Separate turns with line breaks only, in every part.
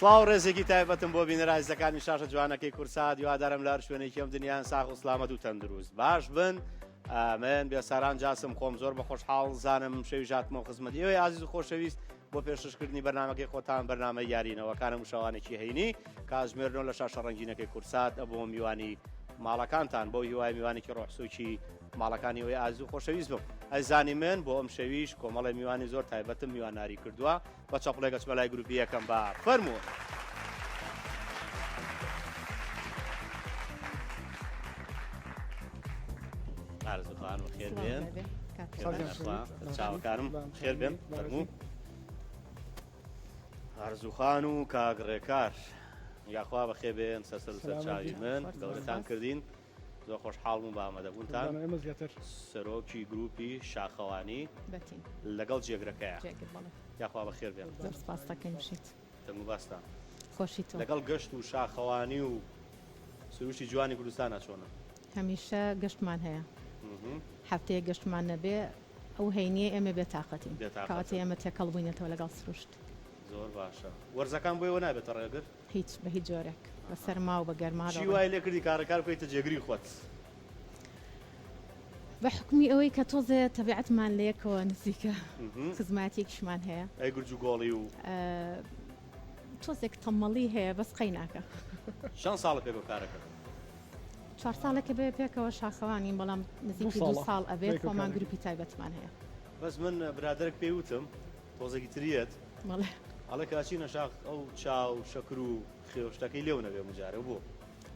سڵاو ڕێزێکی تایبەتم بۆ بینەرە ئازیزەکانی شاشە جوانەکەی کورسات هیوادارم لە هەر شوێنێکی ئەم دنیان ساغ و سلامەت و تەندروست باش بن من بێساران جاسم خۆم زۆر بە خۆشحاڵ زانم شەوی ژاتمەوە خزمەت ئێوەی ئازیز و خۆشەویست بۆ پێشکەشکردنی بەرنامەکەی خۆتان بەرنامەی یارینەوەکانم و شەوانێکی هەینی کاتژمێر نۆ لە شاشە ڕەنگینەکەی کورسات ئەبوومە میوانی ماڵەکانتان بۆ هیوای میوانێکی ڕۆحسوکی ماڵەکانی ئەوەی ئازیز و خۆشەویست بم ئەزانی من بۆ ئەم شەویش کۆمەڵی میوانی زۆر تایبەتم میواناری کردووە بە چەپڵێک ئەچمە لای گروپی یەکەم بە فەرموو. ئارزوخان و خێر بێن چاوەکانم خێر بێن فەرموو ئارزوخان و کاک ڕێکار یاخوا بەخێ بێن سەرسەر سەر چاوی من گەورەتان کردین زۆر خۆشحاڵ بووم بە ئامادەبوونتان.
قوربان ئێمە زیاتر.
سەرۆکی گروپی شاخەوانی
بەتین.
لەگەڵ جێگرەکەیا.
جێگر بەڵێ.
یاخوا بەخێر بێن.
زۆر سپاست دەکەین بژیت.
دەنگ و باستان.
خۆشی تۆ.
لەگەڵ گەشت و شاخەوانی و سروشتی جوانی کوردستانا چۆنن؟
هەمیشە گەشتمان هەیە. هەفتەیەک گەشتمان نەبێ ئەو هەینیەی ئێمە بێ تاقەتین.
بێتاقەتن.
کەواتە ئێمە تێکەڵ بووینەتەوە لەگەڵ سروشت.
زۆر باشە. وەرزەکان بۆ ئێوە نابێتە ڕێگر؟
هیچ بە هیچ جۆرێک بە سەرما و بە گەرما
چی وای لێ کردی کارەکار بکەیتە جێگری خۆت؟
بە حوکمی ئەوەی کە تۆزێ تەبیعەتمان لە یەکەوە نزیکە خزمایەتیەکیشمان هەیە.
ئەی گورج و گۆڵی و.
تۆزێک تەمەڵی هەیە بەس قەیناکە.
چەند ساڵە پێکەوە کارەکەن؟
چوار ساڵێکە بێ پێکەوە شاخەوانین بەڵام نزیکی دوو ساڵ ئەبێ خۆمان گروپی تایبەتمان هەیە.
بەس من برادەرێک پێی وتم تۆزێکی تریەت
بەڵێ.
ئەڵێ کە ئەچینە شاخ ئەو چا و شەکر و خێو شتەکەی لێو نەبێ مجارە بۆ؟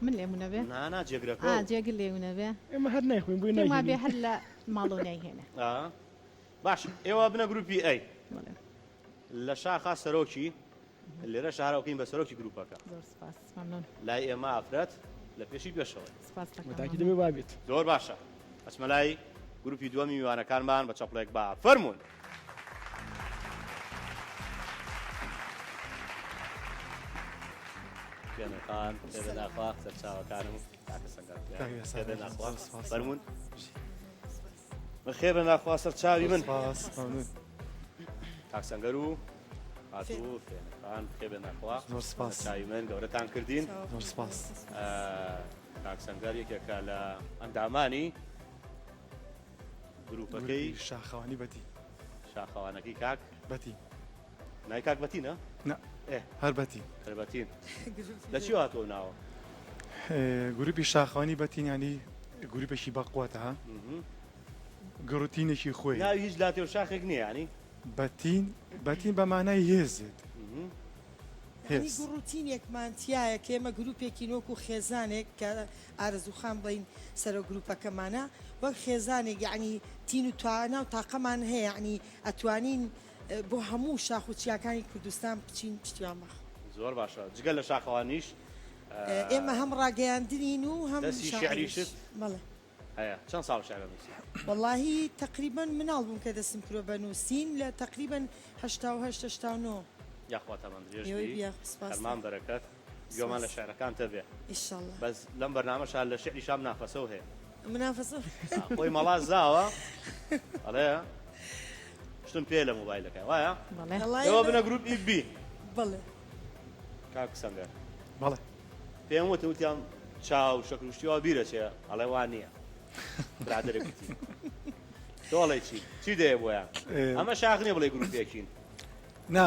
من لێم نەبێ؟
نا نا جێگرەکە
ئا جێگر لێو نەبێ.
ئێمە هەر نایخۆین بۆیە
پێم وابێ
نایهێنین.
هەر لە ماڵەوە نایهێنێ.
ئا باش ئێوە بنە گروپی ئەی.
بەڵێ.
لە شاخا سەرۆکی لێرە شارەوەکەین بە سەرۆکی گروپەکە.
زۆر سپاس مەمنون.
لای ئێمە ئافرەت لە پێشی پێشەوەیە.
سپاس دەکەم
تاکی
مەمنون.
دەبێ وابێت.
زۆر باشە ئەچمە لای گروپی دووەمی میوانەکانمان بە چەپڵێک با فەرموون. پێنەکان پێ ناخوا سەرچاوەکانم کاکە سەنگەر پێ ناخوا فەرموون. بەخێر بە ناخوا سەر چاوی من.
سپاس مەمنون.
کاک سەنگەر و خاتوو فێنەکان بەخێر بێن ناخوا
زۆر سپاس.
سەر چاوی من گەورەتان کردین.
زۆر سپاس.
کاک سەنگەر یەکێکە لە ئەندامانی گروپەکەی
شاخەوانی بەتی.
شاخەوانەکەی کاک
بەتی.
نای کاک بەتینە؟
نا
ئێ
هەر بەتین.
هەر بەتین. لە چی هاتووە ناوە؟
گروپی شاخەوانی بەتین ینی گروپێکی بەقوەتە ها گڕوتینێکی خۆی.
ناوی هیچ لاتێ و شاخێک نییە ینی؟
بەتین بەتین بە مانای هێز دێت.
یانی گوڕوتینێکمان تیایە کە ئێمە گروپێکین وەکو خێزانێک کە ئارەزوو خان بڵێین سەرۆک گروپەکەمانە وەک خێزانێک یەعنی تین و توانا و تاقەمان هەیە یەعنی ئەتوانین بۆ هەموو شاخ و چیاکانی کوردستان بچین پشتیوان بەخوا.
زۆر باشە جگە لە شاخەوانیش
ئێمە هەم ڕاگەیاندنین و هەم
دەستی
شاعیریش
شیعریشت
بەڵێ.
هەیە چەند ساڵ شیعر ئەنووسی؟
وەڵاهی تەقریبەن مناڵ بووم کە دەستم کردوە بە نووسین لە تەقریبەن 88 89.
یاخوا تەمەن درێژ
ئێوەی
بی
بیاخ سپاس
خەرمان
دەکەم.
بەرەکەت گوێمان لە
سپاس.
شیعرەکانتە بێ
ئیشەڵا.
بەس لەم بەرنامەشا لە شیعریشا منافەسەو هەیە.
منافەسە
خۆی مەڵا زاوە ئەڵێ شتم پێ لە مۆبایلەکە وایە ئێوە بنە گروپ ئی بی
بەڵێ
کاک سەنگەر
بەڵێ
پێم وت وتیان چاو شەکر و شتی وا بیرەچێ ئەڵێ وا نییە برادەرێک وتی تۆ ئەڵێ چی چی دەیە بۆیان ئەمە شاخ نییە بڵێ گروپێکین
نا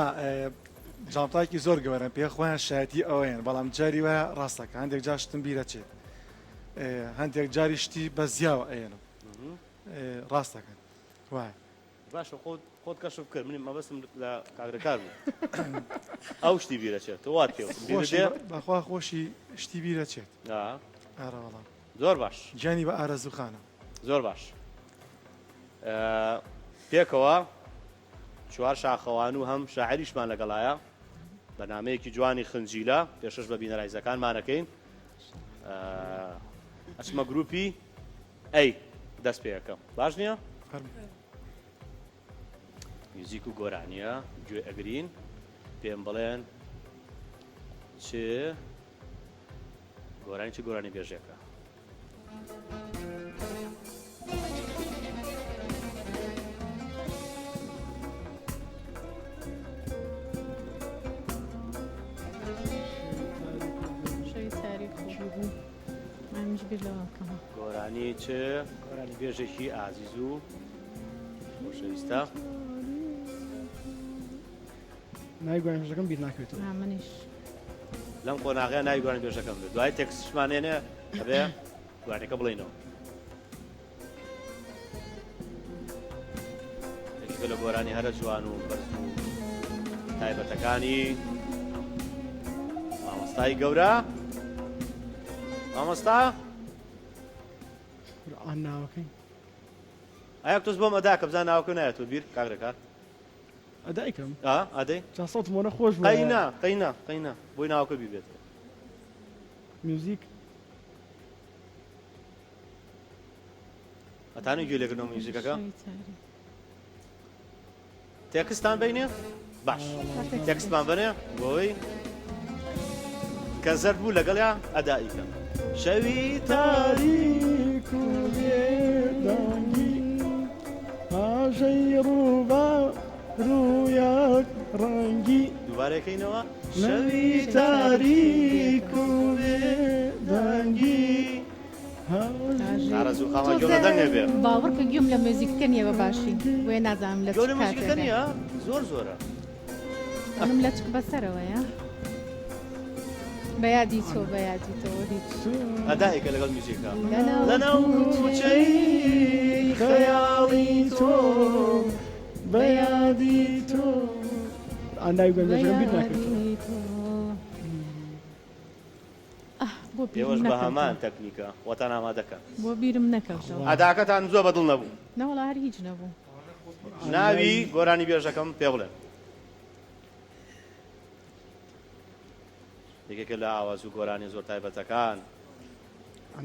جانتایەکی زۆر گەورەن پێ خۆیان شایەتی ئەوەیان بەڵام جاری وایە ڕاستەکە هەندێک جار شتم بیرەچێت هەندێک جاری شتی بە زیاوە ئەیەنم ڕاست دەکەن وایە.
باشە خۆت خۆت کەشف کرد من مەبەستم لە کاک رێکار بوو ئەو شتی بیرەچێت تۆ وات پێ وتم بیرت
خۆشی
دێ؟
بەخوا خۆشی شتی بیرەچێت
ئا.
ئارە وەڵا.
زۆر باش.
گیانی بە ئارەزوو خانە.
زۆر باش پێکەوە چوار شاخەوان و هەم شاعریشمان لەگەڵایە بەرنامەیەکی جوانی خنجیلە پێشەش بە بینەرایزەکانمانەکەین ئەچمە گروپی ئەی دەست پێ ئەکەم باش نییە؟ میوزیک و گۆرانیە گوێ ئەگرین پێم بڵێن چ گۆرانی چ گۆرانی بێژێکە؟
بیر لەوە بکەمەوە.
گۆرانی چ گۆرانی بێژێکی ئازیز و خۆشەویستە؟
ناوی گۆرانیبێژەکەم بیر ناکەوێتەوە.
نا منیش.
لەم قۆناغەیە ناوی گۆرانیبێژەکەم بێت دوای تێکستشمان هێنێ ئەبێ گۆرانیەکە بڵێینەوە. یەکێکە لە گۆرانی هەرە جوان و بەرز و تایبەتەکانی مامۆستای گەورە مامۆستا
قورئان ناوەکەی
ئایا تۆز بۆم ئەداکە بزان ناوەکە نایەتەوە بیر کاک رێکار
ئەدایکەم
ئا ئەدەی
جا سەوتم وەنە خۆش بوو
قەینا قەینا قەینا بۆی ناوەکە بیبێتەوە
میوزیک
ئەتانە گوێ لێکردنەوە میوزیکەکە تێکستان بینێ باش تێکستمان بنێ بۆی کە زەرد بوو لەگەڵیا ئەدایی کەم شەوی
تاریک و بێدەنگی هاژەی ڕووبا ڕوویەک ڕەنگی
دووبارەکەینەوە
شەوی تاریک و بێدەنگی
ئارەزوو خاوەن گوێم لە دەنگ نەبێ.
باوەڕکە گوێم لە مۆزیکەکە نییە بە باشی بۆیە نازانم لە چ
گوێ لە مۆزیکەکە
کاتێکە.
نییە؟ زۆر زۆرە.
منم لە چک بەسەرەوەیە. بە یادی تۆ بە یادی تۆ هیچ.
ئەدایەکە لەگەڵ میوزیکە.
لەناو
لەناو کوچەی خەیاڵی تۆ
بە یادی تۆ ئانداوی گوێم
بە
لە بیر ناکەوێتەوە.
یادی تۆ. ئاه بۆ بیرم
ئێوەش بە هەمان
نەکەوتەوە.
تەکنیکە خۆتان ئامادەکەن.
بۆ بیرم نەکەوتەوە.
ئەداکەتان زۆر بەدڵ نەبوو.
نەوەڵا هەر هیچ نەبوو.
ناوی گۆرانی بێژەکەم پێ بڵێن. یەکێکە لە ئاواز و گۆرانیە زۆر تایبەتەکان.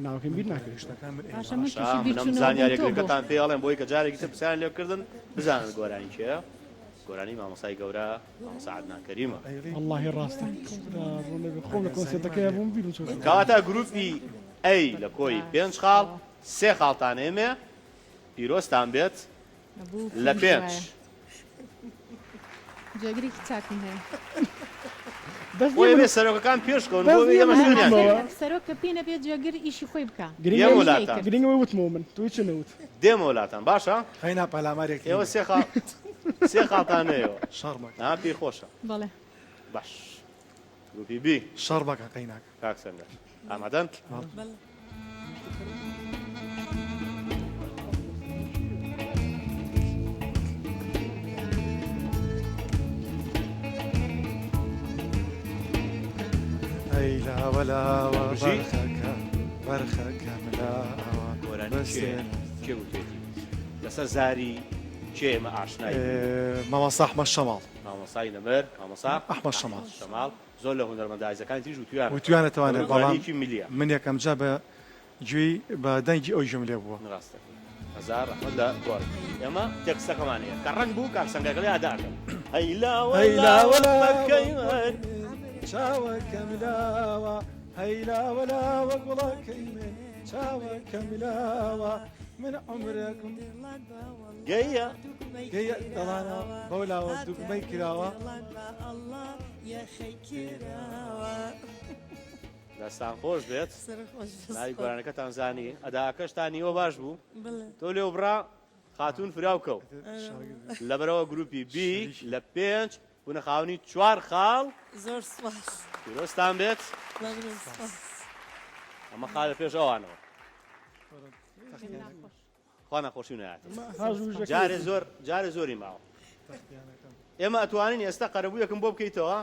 ناوەکەم بیر ناکەوێت.
شتەکان من
باشە
ئێوە.
من
باشە
تووشی
منم
بیرچوونەوە بووم
زانیاریە
تۆ بۆ.
گرنگەتان پێ ئەڵێم بۆی کە جارێکی تر پرسیاران لێ بکردن بزانن گۆرانی کێیە. گۆرانی مامۆستای گەورە مامۆستا عەدنان کەریمە.
وەڵاهی ڕاستە خۆم لە کۆنسێرتەکەیا بووم بیرم چۆتەوە.
کەواتە گروپی ئەی لە کۆی پێنج خاڵ سێ خاڵتان ئێمێ پیرۆزتان بێت
ئەبوو
لە
پێم
پێنج.
وایە. جێگرێکی چاکم هەیە.
بەس
بۆیە
نییە
بێ
من
سەرۆکەکان پێش کەون
بەس
بۆ
نییە
ئێمە
من
شوێنیان
وتمەوە.
گرین.
سەرۆک کە پێ نەبێت جێگر ئیشی خۆی بکا.
گرنگ
دێمەوە
ئەوەی
لاتان.
گرنگ ئەوەی وتمەوە من تۆ هیچ نەوت.
دێمەوە لاتان باشە
خەینا پەلامارێک
ئێوە سێ خاڵ سێ خاڵتان نەیەوە
شەڕ مەکە.
ها پێی خۆشە.
بەڵێ.
باش گروپی بی.
شەڕ مەکە قەیناکە.
کاک سەنگەر ئامادەن؟
بەڵێ.
ئەی لاوە لاوە
بژی.
بەرخەکە بەرخەکەم لاوە
گۆرانی کێ
بەسێنە.
کێ وتوێتی لەسەر زاری کێ ئێمە ئاشنای بووین؟
مامۆستا ئەحمەد شەماڵ.
مامۆستای نەمر مامۆستا
ئەحمەد شەماڵ.
شەماڵ زۆر لە هونەرمەندە ئازیزەکانی تریش وتویانەتەوە.
وتویانەتەوانێ بەڵام
گۆرانییەکی ملیە.
من یەکەم جار بە گوێی بە دەنگی ئەو گوێم لێ بووە.
ڕاست دەکەی هەزار ڕەحمەت لە گۆڕی. ئێمە تێکستەکەمان هەیە کە ڕەنگ بوو کاک سەنگەر گەڵی ئەدا ئەکەم. هەی لاوە
هەی لاوە
لاوە
لاوە
مەکەی مەر.
چاوەکەم لاوە هەی لاوە لاوە گوڵەکەی من چاوەکەم لاوە من عومرێکم
گەیە
گەیە دڵانە بەو لاوە دوگمەی کراوە.
دەستان خۆش بێت ناوی گۆرانەکەتان زانی ئەداکەشتان نیوە باش بوو تۆ لێو بڕا خاتوون فراو کەو لەبەرەوە گروپی بی لە پێنج بوونە خاوەنی چوار خاڵ
زۆر سپاس
پیرۆزتان بێت
مەمنون سپاس
ئەمە خاڵ لە پێش ئەوانەوە خوا ناخۆشی و نایات جارێ زۆر جارێ زۆری ماوە ئێمە ئەتوانین ئێستا قەرەبوویەکم بۆ بکەیتەوە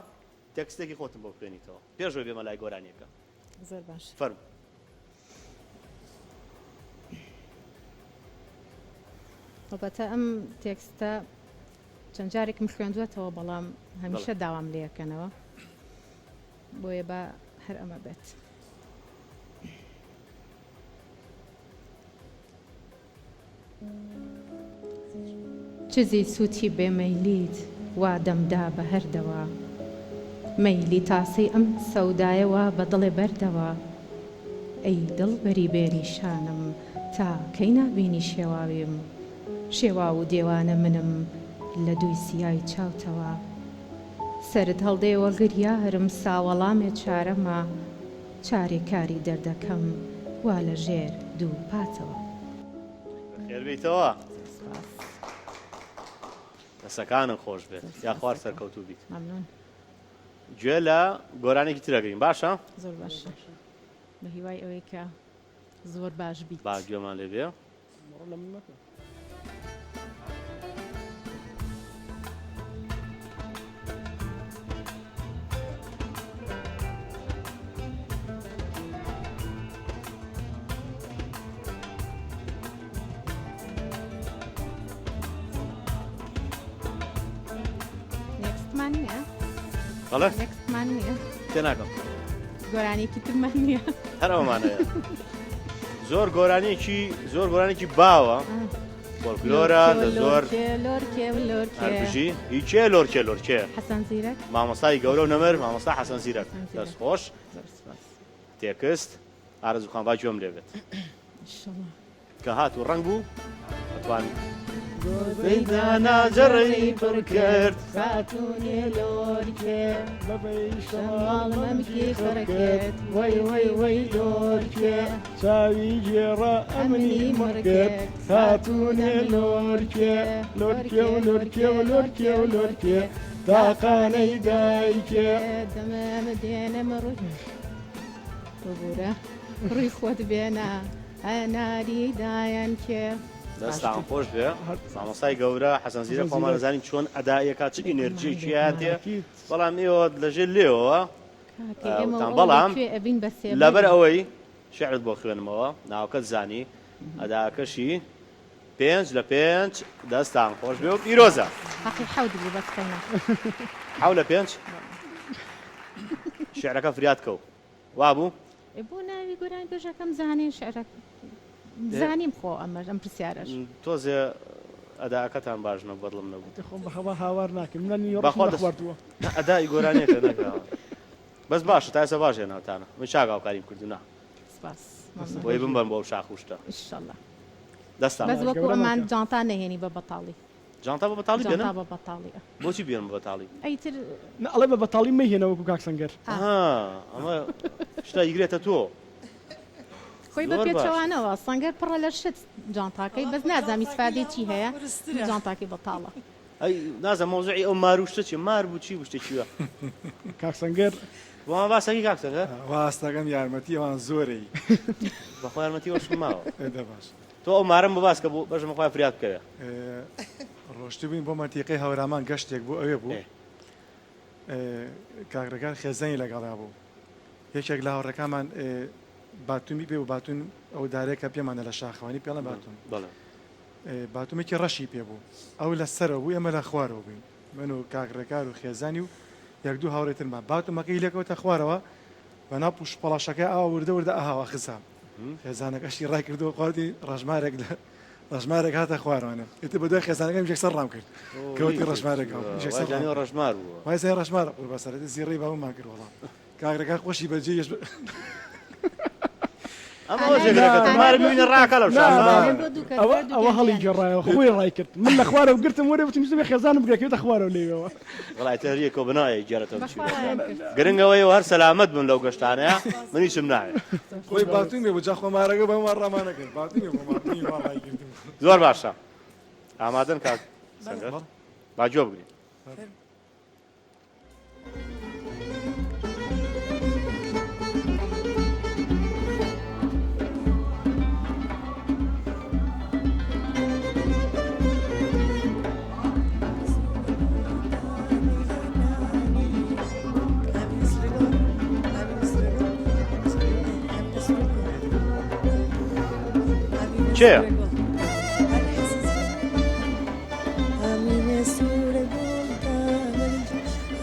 تێکستێکی خۆتم بۆ بخوێنیتەوە پێشەوە بێمە لای گۆرانیەکە
زۆر باش
فەرموو.
هەڵبەتە ئەم تێکستە چەند جارێکم خوێندووەتەوە بەڵام هەمیشە داوام لێکەنەوە بۆیە با هەر ئەمە بێت. چزی سووتی بێ مەیلیت وا دەمدا بە هەردەوە مەیلی تاسەی ئەم سەودایە وا بە دڵێ بەردەوە ئەی دڵبەری بێ نیشانم تا کەی نابینی شێواویم شێواو و دێوانە منم لە دووی سیای چاوتەوە سەرت هەڵدێ وە گریارم سا وەڵامێ چارەمە چارێ کاری دەردەکەم. وا لە ژێر دوو پاچەوە.
بەخێربێیتەوە.
زۆر سپاس.
دەسەکانت خۆش بێت یاخوار سەرکەوتوو بیت.
مەمنون.
گوێ لە گۆرانێکی تر ئەگرین باشە؟
زۆر باشە بە هیوای ئەوەی کە زۆر باش بیت.
با گوێمان لێ بێ.
لە من مەکە.
next مان نییە
بەڵێ
next مان نییە
تێناگەم
گۆرانیەکی ترمان نییە
هەر ئەومانەیە زۆر گۆرانیەکی زۆر گۆرانێکی باوە فۆلکلۆرە لە زۆر
لۆرکێ لۆرکێ
هەربژی هی کێ لۆرکێ لۆرکێ
حەسەن زیرەک
مامۆستای گەورە و نەمر مامۆستا حەسەن زیرەک
حەسەن زیرەک.
دەست خۆش
زۆر سپاس
تێکست ئارەزوو خان با گوێم لێ بێت
ئینشەڵا
کە هات و ڕەنگ بوو ئەتوانی دانا جەڕەی پڕ کرد
خاتوونێ لۆرکێ
بەبەی
شەماڵ
شەماڵ
مەمکی
مەمکی
خڕ
خڕ
کرد
کرد
وەی
وەی
وەی
وەی
وەی
وەی
لۆرکێ
لۆرکێ چاوی گێڕا
ئەمنی
ئەمنی
مڕ
مڕ کرد
کرد
خاتوونێ
خاتوونە
لۆرکێ
لۆرکێ
لۆرکێ و
لۆرکێ
لۆرکێ و
لۆرکێ
لۆرکێ و
لۆرکێ
لۆرکێ تاقانەی دایکێ
دەمم دێنم ڕووی ببورە ڕووی خۆت بێنە هەناری دایەن کێ.
دەستان خۆش بێ مامۆستای گەورە حەسەن زیرەک خۆمان ئەزانین چۆن ئەدایەکا چ ئینێرجیەکی هاتێ بەڵام ئێوە لەژێر لێوەوە
کاکە ئێمە
وتان
ئەوە
بەڵام
لەکوێ ئەبین بە سێبەری.
لەبەر ئەوەی شعرت بۆ خوێنمەوە ناوەکەت زانی ئەداکەشی پێنج لە پێنج دەستان خۆش بێ و پیرۆزە.
حەقی حەوت بوو بەس قەینا.
حەو لە پێنج شعرەکە فریاد کەو وابوو؟
ئێ بۆ ناوی گۆرانی بێژەکەم زانین شعرە زانیم خۆ ئەمەش ئەم پرسیارەش.
تۆزێ ئەداکەتان باش نەبوو بەدڵم نەبوو.
خۆم بەخوا هاوار ناکەم من نیوەڕۆشم
بەخوا دەست
نەخواردووە.
نا ئەدای گۆرانیەکە نەکا بەس باشە تا ئێستا باش هێناوتانە من چاک هاوکاریم کردوو نا
سپاس مەمنون.
وەی بمبەن بۆ ئەو شاخ و شتە.
ئیشەڵا
دەستان
بەس
خۆش.
وەکو
گەورەمان
ئەمان
کە.
جانتا نەهێنی بە بەتاڵی.
جانتا بە بەتاڵی
جانتا
بێنم؟
بە بەتاڵی ئە.
بۆچی بێنم بە بەتاڵی؟
ئەی تر.
نا ئەڵێ بە بەتاڵی مەیهێنە وەکو کاک سەنگەر.
ئا.
ئەها ئەمە شتە ئیگرێتە تۆ.
خۆی بە
زۆر باشە.
پێچەوانەوە سەنگەر پڕە لە شت جانتاکەی
وەڵا
بەس
خۆ
نازانم
جانتاکەی
ئیسفادەی
لە
چی
ئەوە
هەیە
قورسترە.
جانتاکەی بەتاڵە.
ئەی نازانم مەوزوعی ئەو مار و شتە چیە مار بوو چی بوو شتێکی وا.
کاک سەنگەر.
بۆمان باسەکی کاک سەنگەر.
وا هەستەکەم یارمەتی ئەوان زۆرەی.
بەخوا یارمەتی ئەوشم ماوە.
ئێ دە باش.
تۆ ئەو مارەم بۆ باس کە بۆ بەژم خوای فریات بکەوێ.
ڕۆشتبووین بۆ مەنتیقەی هەورامان گەشتێک بۆ ئەوێ بوو کاک ڕێگار خێزانی لەگەڵیا بوو یەکێک لە هاوڕێکانمان باتومی پێ بوو باتون ئەو دارەیە کە پێمانە لە شاخەوانی پێڵێن باتون باتومێکی ڕەشی پێ بوو ئەو لە سەرەوە بوو ئێمە لە خوارەوە بووین من و کاک ڕێکار و خێزانی و یەک دوو هاوڕێ ترمان باتومەکەی لێکەوتە خوارەوە بەناو پوش پەڵاشەکەی ئاوا وردە وردە ئەهاوە خزا خێزانەکەشی ڕای کردەوە خواردی ڕەشمارێک لە ڕەشمارێک هاتە خوارەوانێ ئیتر بە دوای خێزانەکەم یەکسەر ڕام کرد کەوتی ڕەشمارێک
هەبوو ڕەشمار بوو
وای زای ڕەشمارە قوربا سەرەتی زیڕەی باومان کرد وەڵا کاک ڕێکار خۆشی بەجێ یش
ئەمە جێگرەکەتە مار ببینە ڕاکە لەو شاخە.
ئەوە ئەوە هەڵی گێڕایەوە خۆی ڕای کرد من لە خوارەوە گرتم وەرە وتم زمێ خێزانم بگرە کەوتە خوارەوە لێوەوە
وەڵای تر یەکۆ بنایە گێرەتەوە بچی گرنگ ئەوەیە هەر سەلامەت بن لەو گەشتانەیە من هیچم ناوێت
خۆی باتومێ بوو جا خۆ مارەکە بەم وا ڕامان نەکرد باتومێ بوو مارەکەی وا ڕای کردبوو.
زۆر باشە ئامادەن کاک سەنگەر با گوێ بگرین. کێیە؟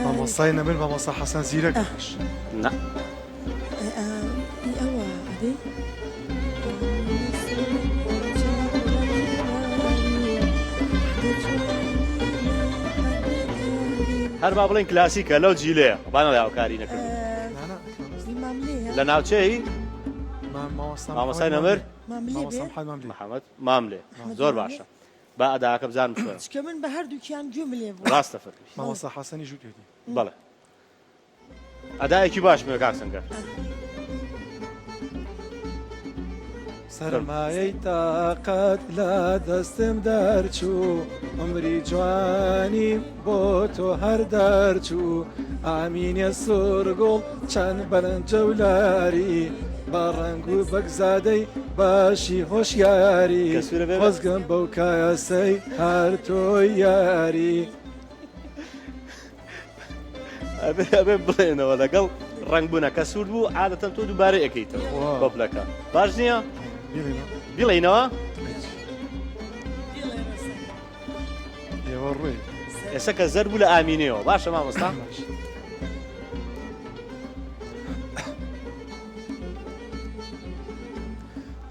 مامۆستای نەمر مامۆستا حەسەن زیرەک باش.
نا. هەر با بڵێین کلاسیکە لەو جیلەیە با نەڵێ هاوکاری نەکردوون. لە ناوچەی مامۆستای نەمر محەمەد ماملێ زۆر باشە با ئەداکە بزانم چۆنە.
چکە من بە هەردووکیان گوێم لێ بوو.
ڕاستە فەرمی.
مامۆستا حەسەنیش وتوێتی.
بەڵێ ئەدایەکی باش بوو کاک سەنگەر.
سەرمایەی تاقەت لە دەستم دەرچوو عومری جوانیم بۆ تۆ هەر دەرچوو ئامینێ سوورگوڵ چەند بەرنجە و لاری بە ڕەنگ و بەگزادەی باشی هۆشیاری خۆزگەم بەو کاسەی هەر تۆی یاری.
ئەبێ ئەبێ بڵێنەوە لەگەڵ ڕەنگ بوونە کە سوور بوو عادەتەن تۆ دووبارە ئەەکەیتەوە کۆپلەکە باش نییە بیڵێنەوە ئێستا کە زەر بوو لە ئامینەوە باشە مامۆستا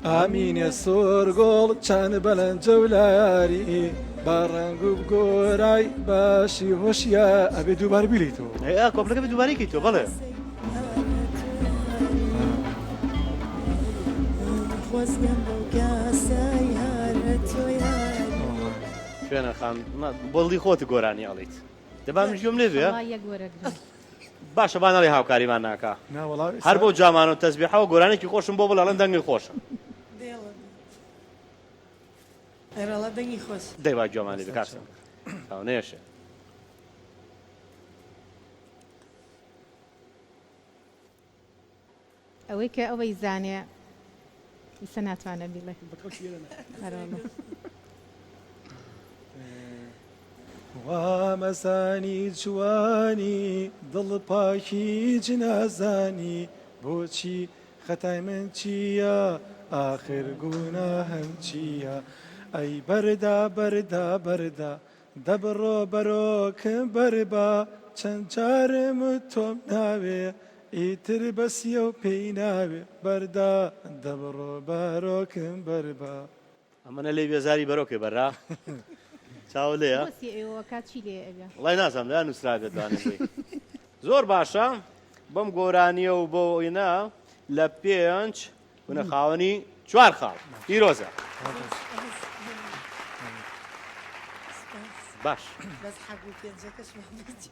ئامینێ سۆرگۆڵ چەند بەلەنجە و لاری بە ڕەنگ و گۆرای باشی هۆشیا ئەبێ دووبارە بیلیتەوە
کۆپلەکە بێ دووبارەی کەیتەوە بەڵێ. شوێنە خان بۆڵی خۆت گۆرانی ئەڵیت دەبا من گوێم لێ بێ باشە با نەڵێ هاوکاریمان ناکا هەر بۆ جامانە و تەزبیحەوە گۆرانێکی خۆشم بۆ بڵێ ئەڵێن دەنگی خۆشە دەی با گوێمان لێ بێ کاک سەنگەر چاو نەیەشێ.
ئەوەی کە ئەوەی زانێ ئیسە ناتوانێ بیڵێ.
وامەزانی جوانی دڵ پاکی جنازانی بۆچی خەتای من چییە ئاخر گوناهم چییە ئەی بەردا بەردا بەردا دەبڕۆ بەرۆکم بەربا چەند جارم تۆم ناوێ ئیتر بەسیە و پێی ناوێ بەردا دەبڕۆ بەرۆکم بەربا.
ئەمەنە لێی بێزاری بەرۆکێ بەرا چاوە لێیە.
بۆ سێ ئێوە کا چی لێ ئەوێ.
وەڵای نازانم لەویا نوسرابێت لەوانەیە بۆی. زۆر باشە بەم گۆرانیە و بۆ ئینە لە پێنج بونە خاوەنی چوار خاڵ پیرۆزە. باش.
بەس حەق بوو پێنجەکەشمان بچێ.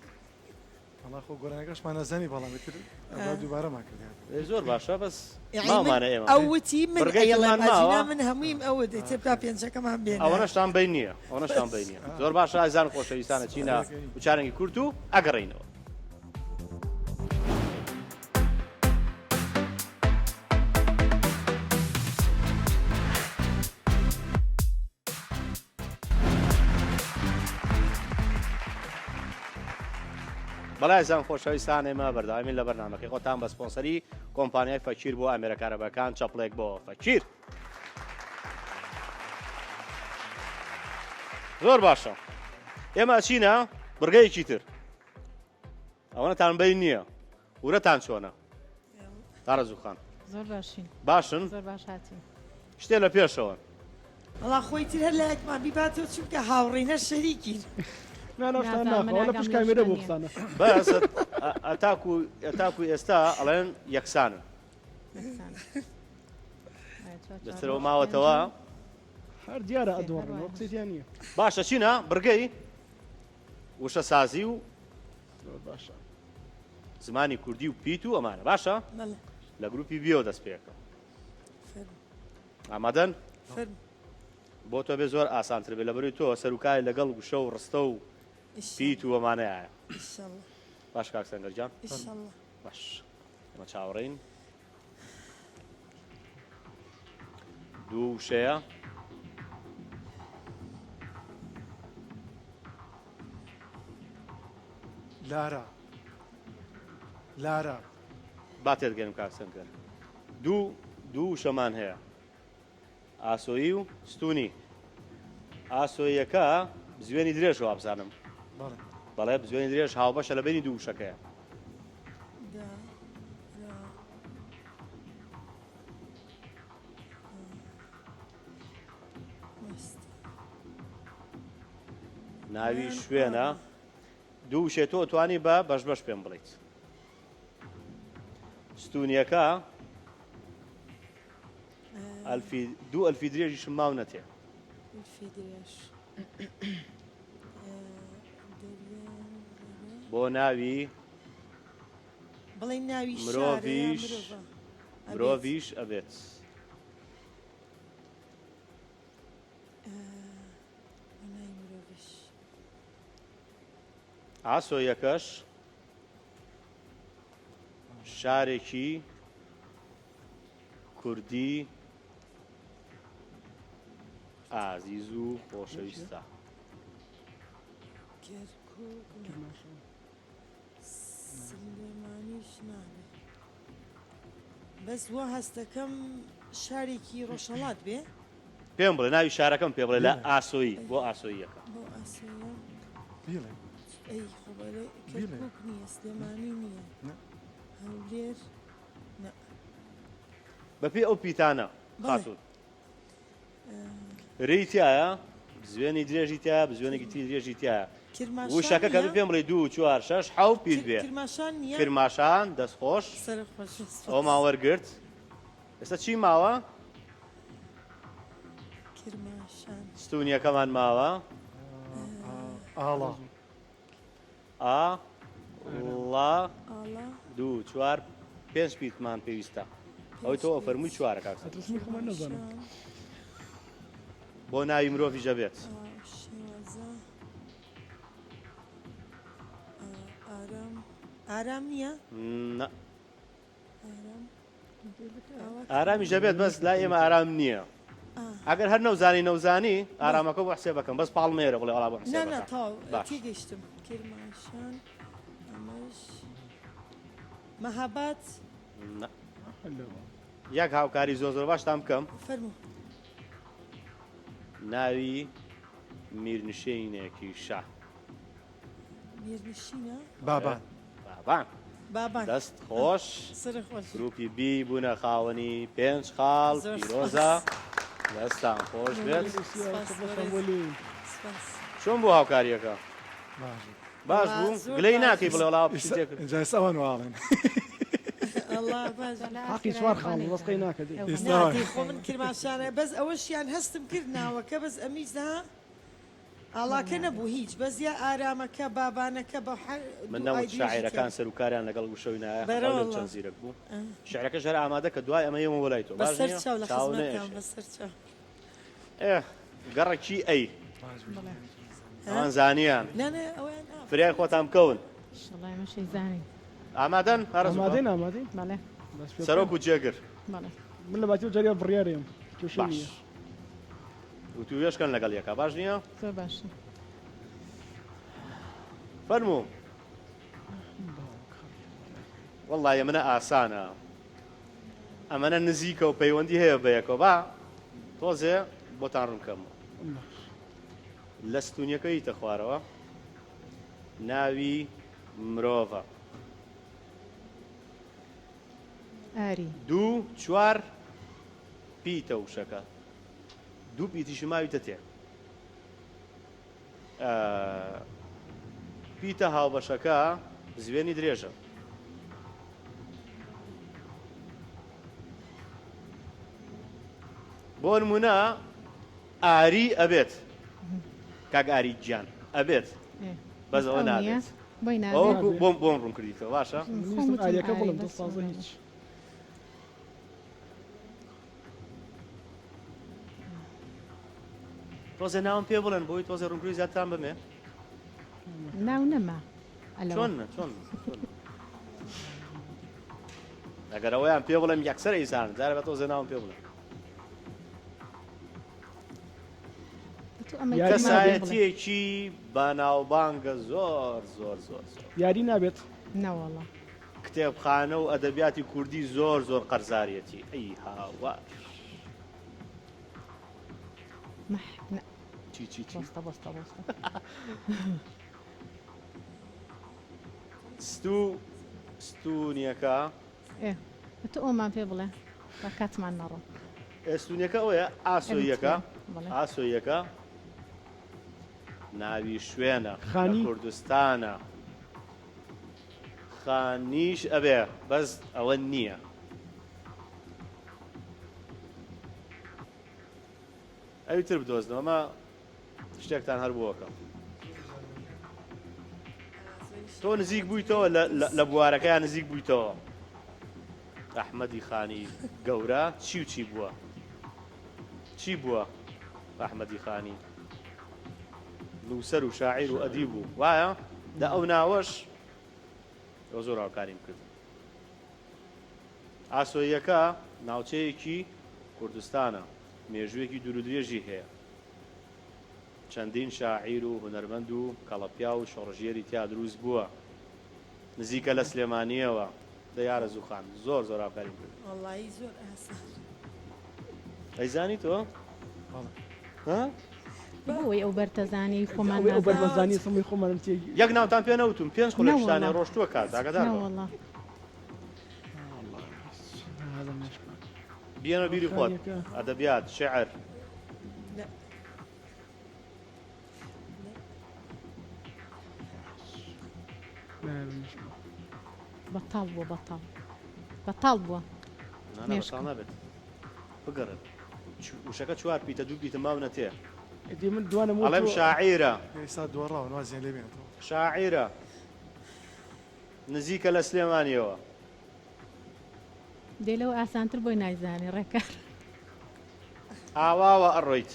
وەڵا خۆ گۆرانیەکەشمان ئەزانی بەڵام ئیتر ئەوە دووبارەمان کردیان.
زۆر باشە بەس ماومانە ئێمە.
ئەو وتی من
بڕگەی
ئەیڵێم
ترمان ماوە؟
ئەجینا من هەموویم ئەوت ئیتر با پێنجەکەمان بێنە.
ئەوەنەشتان بەین نییە ئەوەنەشتان بەین نییە زۆر باشە ئازیزان و خۆشەویستان ئەچینە وچارەنگی کورت و ئەگەڕێینەوە. بەڵێ ئازیزان خۆشەویستان ئێمە بەردەوامین لە بەرنامەکەی خۆتان بە سپۆنسەری کۆمپانیای فەکیر بۆ ئامێرە کارەباکان چەپڵێک بۆ فەکیر زۆر باشە ئێمە ئەچینە بڕگەیەکی تر ئەوەنەتان بەین نییە ورەتان چۆنە تارەزوو خان؟
زۆر باشین.
باشن؟
زۆر باش هاتین.
شتێ لە پێشەوەن.
وەڵا خۆی تر هەر لایەکمان بیباتەوە چونکە هاوڕێینە شەریکین.
نا نا شتان
نازانم،
ناخوا
من
وەلا
ئاگام
پشت
لەو
کامێرە
شتە
بوو
نییە.
قسانە.
بەس ئەتاکو ئەتاکو ئێستا ئەڵێن یەکسانن.
یەکسانن. ئایا چوار چوار
لەسەرەوە
ڕۆژ
ماوەتەوە.
پێنجەم.
هەر دیارە
سێ هەر
ئەدۆڕن
وایە.
ئەوە قسەی تیا نییە.
باشە چینە بڕگەی وشە سازی و
زۆر باشە.
زمانی کوردی و پیت و ئەمانە باشە لە گروپی بیەوە دەست پێکەم ئامادەن بۆ تۆ بێ زۆر ئاسانتر بێ لە بەروی تۆ سەرکای لەگەڵ گوشە و ڕستە و پیت و ئەمانەیە باش کاک سەنگەرجان باش ئەمە چاوەڕێین دوو وشەیە
لارا لارا.
با تێتگەنم کاک سەنگەر دوو دوو وشەمان هەیە ئاسۆیی و ستونی ئاسۆیەکە بزوێنی درێژ وابزانم بەڵێ بزوێنی درێژ هاوبەشە لە بینی دوو وشەکەیە ناوی شوێنە دوو وشەی تۆ ئەتوانی بە بەش بەش پێم بڵیت ستونیەکە ئەلفی دوو ئەلفی درێژیشم ماونەتێ بۆ ناوی
بڵێ ناوی
مرۆڤیش مرۆڤیش ئەبێت. ئاسۆیەکەش شارێکی کوردی ئازیز و خۆشەویستە.
کەرکوک نا. سلێمانیش نابێ. بەس وا هەستەکەم شارێکی ڕۆژهەڵات بێ.
پێم بڵێ ناوی شارەکەم پێ بڵێ لە ئاسۆیی بۆ ئاسۆییەکە.
بۆ ئاسۆیە.
بیڵێ.
ئەی خۆ بەڵێ کەرکوک نییە سلێمانی نییە هەولێر نا.
بەپێی ئەو پیتانە خاتوون. رێی تیایە بزوێنی درێژی تیایە بزوێنێکی تری درێژی تیایە وشەکە کە پێم بڵێ دوو چوار شەش حەو پیت بێ
کرماشان نییە
کرماشان دەست خۆش ئەومان وەرگرت ئێستا چی ماوە
کرماشان
ستونیەکەمان ماوە
ئاڵا
ئا ڵا دوو چوار پێنج پیتمان پێویستە ئەوەی تۆ فەرمووی چوارە کاک سەرۆک.
ئەترسم خۆمان نەزانم.
بۆ ناوی مرۆڤیش ئەبێت.
شێوازە ئارام ئارام نییە؟
نا. ئارامیش دەبێت بەس لای ئێمە ئارام نییە ئەگەر هەر نەوزانی نەوزانی ئارامەکە بۆ حسێبەکەم بەس پاڵ مێرە بڵێ وەڵا بۆ حسێبەکە
تێگەیشتم کرماشان ئەمەش مەهاباد
یەک هاوکاری زۆر زۆر باشتان بکەم
فەرموو
ناوی میرنشینێکی شا
میرنشینە؟
بابان.
بابان.
بابان.
دەست خۆش.
سەر خۆش.
گروپی بی بوونە خاوەنی پێنج خاڵ
زۆر
پیرۆزە
سپاس.
دەستان خۆش بێت.
سپاس بەڕێز. سپاس.
چۆن بوو هاوکاریەکە؟
باش بوو.
باش
وەڵا
بوو؟
زۆر
گلەی
باش
ناکەی
بوو.
بڵێ وەڵا
ئێستا
پشتی تێکرد.
ئینجا ئێستا ئەوان واڵێن.
ئەڵا باش بوو.
حەقی چوار خاڵ بەس قەی ناکە دەی.
ئێستا
نا
وایە.
دەی خۆ من کرماشانە بەس ئەوەشیان هەستم کرد ناوەکە بەس ئەمیش نا ئاڵاکە نەبوو هیچ بەس یا ئارامەکە بابانەکە بە حە
من
دوو
نەموت
ئایدیۆژی
شاعیرەکان
تیا
سەروکاریان لەگەڵ وشەوی نایە
بەرە
هەڵاو لێم
وەڵا
چەند زیرەک بوو شعرەکەش هەر ئامادە کە دوای ئەمە یەمەوە لای تۆ باش
بەسەر
نییە
چاو لە
چاو
خزمەتتان
نەئێشێ
بەسەر چاو.
ئێ گەڕەکی ئەی
بەڵێ
ئەوان زانیان
نا نا ئەویان ئا
فریای خۆتان بکەون.
ئیشەڵا ئێمەش ئەیزانین.
ئامادەن ئارەزوو خان؟
ئامادەین ئامادەین
بەڵێ.
دەست پێ بکەن.
سەرۆک و جێگر.
بەڵێ.
من لە باتی ئەو جاریا بڕیارێم کێشەی
باش
نییە.
وتووێژ کەن لەگەڵ یەکا باش نییە؟
زۆر باشە.
فەرموو. وەڵڵاهی ئەمنە ئاسانە ئەمەنە نزیکە و پەیوەندی هەیە بە یەکەوە با تۆزێ بۆتان ڕوون کەمەوە لە ستونیەکە یتە خوارەوە ناوی مرۆڤە
ئاری.
دوو چوار پیتە وشەکە دوو پیتیشی ماویتە تێ پیتە هاوبەشەکە بزوێنی درێژە. بۆ نمونە ئاری ئەبێت کاک ئاری گیان ئەبێت بەس ئەوە نابێت بۆم بۆم ڕوون کردیتەوە باشە
ئاریەکە بڵم دڵسازە هیچ
تۆزێ ناوم پێ بڵێن بۆی تۆزێ ڕوونکردنەوەی زیاترتان بمێ.
ناو نەما ئەلەوە.
چۆن چۆن چۆن ئەگەر ئەوەیان پێ بڵێم یەکسەر ئەیزانن جارێ بە تۆزێ ناوم پێ بڵێن.
تۆ ئەمەی تر مابێ بڵێ.
کەسایەتیەکی بەناوبانگە زۆر زۆر زۆر زۆر.
یاری نابێت؟
نەوەڵا.
کتێبخانە و ئەدەبیاتی کوردی زۆر زۆر قەرزاریەتی ئەی هاوار.
مح نا
چی چی چی
بۆستە بۆستە بۆستە.
ستوو ستوونیەکە.
ئێ تۆ ئەومان پێ بڵێ با کاتمان نەڕۆ.
ئێ ستوونیەکە ئەوەیە ئاسۆییەکە ئاسۆییەکە ناوی شوێنە لە
خانی.
کوردستانە خانیش ئەبێ بەس ئەوە نییە. ئەوی تر بدۆزنەوە ئەمە شتێکتان هەر بۆکەم تۆ نزیک بوویتەوە لە بوارەکەیان نزیک بوویتەوە ئەحمەدی خانی گەورە چی و چی بووە چی بووە ئەحمەدی خانی نووسەر و شاعیر و ئەدیب بوو وایە؟ لە ئەو ناوەش ئەو زۆر هاوکاریم کردن. ئاسۆییەکە ناوچەیەکی کوردستانە، مێژوویەکی دوورودرێژی هەیە. چەندین شاعیر و هونەرمەند و کەڵەپیاو و شۆڕشگێری تیا دروست بووە. نزیکە لە سلێمانییەوە. دەی ئارەزوو خان زۆر زۆر هاوکاریم کردی.
وەڵایی زۆر ئاسان.
ئەیزانی تۆ؟
بەڵێ.
ها؟
بۆ ئەوەی ئەو بەرتەزانەی خۆمان
ئەوەی ئەو
نازانین.
بەربەزانی سمی خۆمانم تێ
یەک ناوتان پێ نەوتوم پێنج خولەکیشتان
نەوەڵا
هەیە ڕۆشتووە کات ئاگادار بە.
نەوەڵا.
بیەنە بیری خۆت
خانیەکە.
ئەدەبیات شعر.
نا.
بەتاڵ بووە بەتاڵ بەتاڵ بووە
نا نا بەتاڵ
مێشکم.
نابێت بگەڕێ وشەکە چوار پیتە دوو پیتە ماونەتێ.
ئیدی من دوانم
ئەڵێم
وتووە.
شاعیرە.
ئێستا دۆڕاون وازیان لێ بێنێتەوە.
شاعیرە. نزیکە لە سلێمانیەوە.
دەی لەوە ئاسانتر بۆی نایزانێ ڕێکار.
ئاواوە ئەڕۆیت.